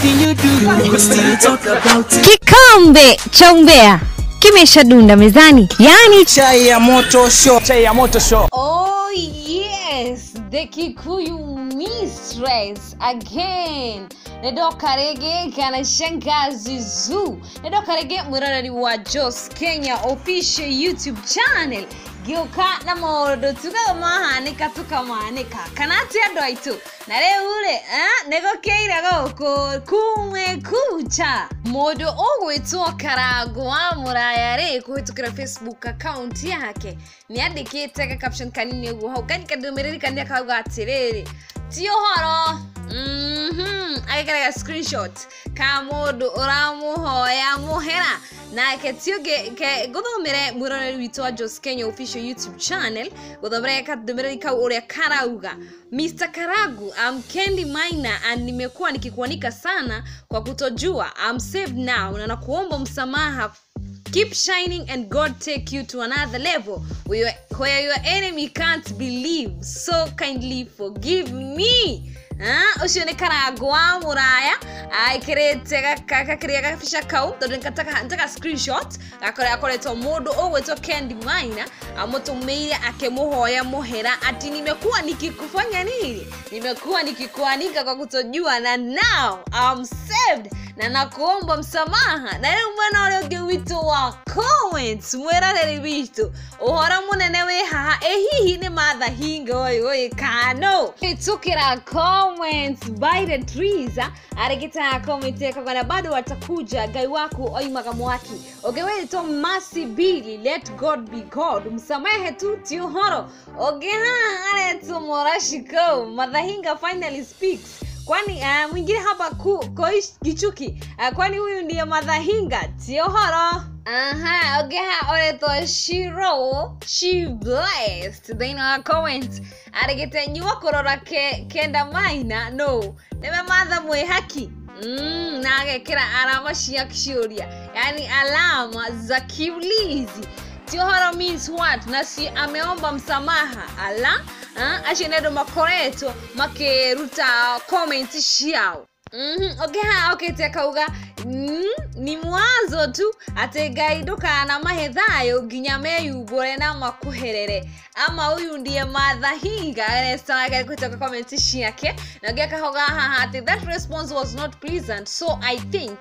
Anything you do, we still talk about it. Kikombe cha umbea kimeshadunda mezani. Yani chai ya moto show, chai ya moto show. Oh yes, the Kikuyu mistress again. Nedoka rege kana shangazi zoo. Nedoka rege mwiroreri wa Jos Kenya official YouTube channel. Gioka na maũndũ tugaga mahanĩka tũkamanĩka kana atĩ andũ aitũ na rĩu rĩ nĩgũkĩire gũkũ kumekucha mũndũ ũgwĩtwo Karangũ wa Mũraya rĩ kũhĩtũkĩra Facebook account yake nĩandĩkĩte ga caption kanini ũguo hau kandũmĩrĩri kanini akauga atĩrĩrĩ ti ũhoro agekĩra screenshot ka mũndũ ũramũhoya mũhera nake ti ũngĩ ngũthomere mwĩroreri witũ wa Jos Kenya official YouTube channel gũthomere kandũmĩrĩri kau ũrĩa karauga Mr. Karagu, I'm Candy Minor and nimekuwa nikikuanika sana kwa kutojua. I'm saved now na nakuomba msamaha. Keep shining and God take you to another level where your enemy can't believe. So kindly forgive me. Ucio nĩ Karangũ wa Mũraya aikĩrĩte gakĩrĩa gabica kau tondũ nĩtaka screenshot gakorĩa akoretwo mũndũ ũgwĩtwo Candy Minor amũtũmĩire akĩmũhoya mũhera ati nimekuwa nikikufanya nini, nimekuwa nikikuanika kwa kutojua na now I'm saved na nakuomba msamaha. Na rĩu mwena ũrĩa ũngĩ witũ wa comments mwĩroreri witũ ũhoro mũnene wĩ haha ĩ hihi nĩ Martha Hinga ũyũ ũyũ kano tukira comments by the trees arigita comment yakagana bado watakuja Ngai waku oimaga mwaki ũngĩ Mercy Billy let God be God msamehe tu ti ũhoro ũngĩ haha aretwo Morashiko Martha Hinga finally speaks. Kwani mwingine hapa Koish Gichuki kwani huyu ndiye Martha Hinga ti ũhoro. Aha, okay, oreto Shiro, she blessed. They know her comment. Arigete nyua korora kenda maina no. Neme Martha mwe haki. Na agekera alama cia kiuria. Yani alama za kiulizi. Ti ũhoro means what? Na si ameomba msamaha. Ala, acio nĩ andũ makoretwo makĩruta comment ciao. Okay, okay, tekauga ni mwanzo tu ate Ngai ndũkanamahe thayũ nginya meyumbũre na makuherere ama huyu ndiye Martha Hinga aresage kutoka comment ciake na ũngĩ akahoga haha ati that response was not pleasant so I think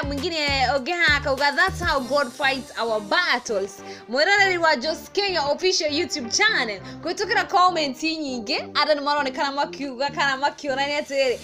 mwingine ũngĩ haha akauga that's how God fights our battles. Mwĩroreri wa Jos Kenya official YouTube channel kũhĩtũkĩra comment nyingĩ andũ nĩ maronekana makiuga kana makĩonania atĩrĩrĩ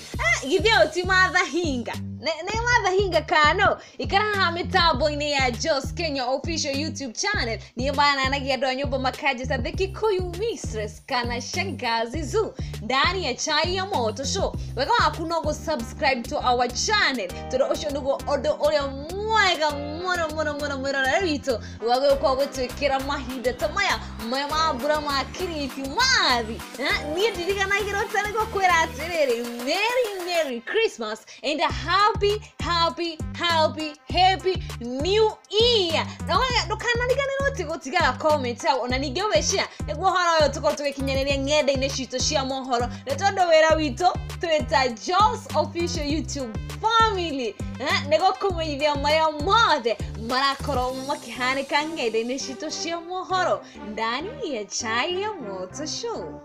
githĩ ũyũ ti Martha Hinga nĩ Martha Hinga kano ikara haha mĩtambo-inĩ ya Jos Kenya official YouTube channel niĩ mananagia andũ a nyũmba makanjĩta the Kikuyu mistress kana shangazi zoo ndani ya chai ya moto show. Wega waku no gũ subscribe to our channel tondũ ũcio nĩguo ũndũ ũrĩa mwega mũno mũno mũno mwĩroreri witũ wa gũkorwo gũtwĩkĩra mahinda ta maya maya ma mbura ma Kiritimati. Niĩ ndiriganagĩrwo ta nĩguo kwĩra atĩrĩrĩ Merry Merry Christmas and a happy happy happy happy new year. Ndũkanariganĩrwo atĩ gũtigaga comment hau ona ningĩ ũgĩshare nĩguo ũhoro ũyũ tũkorwo tũgĩkinyanĩria ng'enda-inĩ citũ cia mohoro nĩ tondũ wĩra witũ twĩta Jos official YouTube family nĩguo kũmenyithia marĩa mothe marakorwo makĩhanĩka ng'enda-inĩ citũ cia mohoro ndani ya chai ya moto show.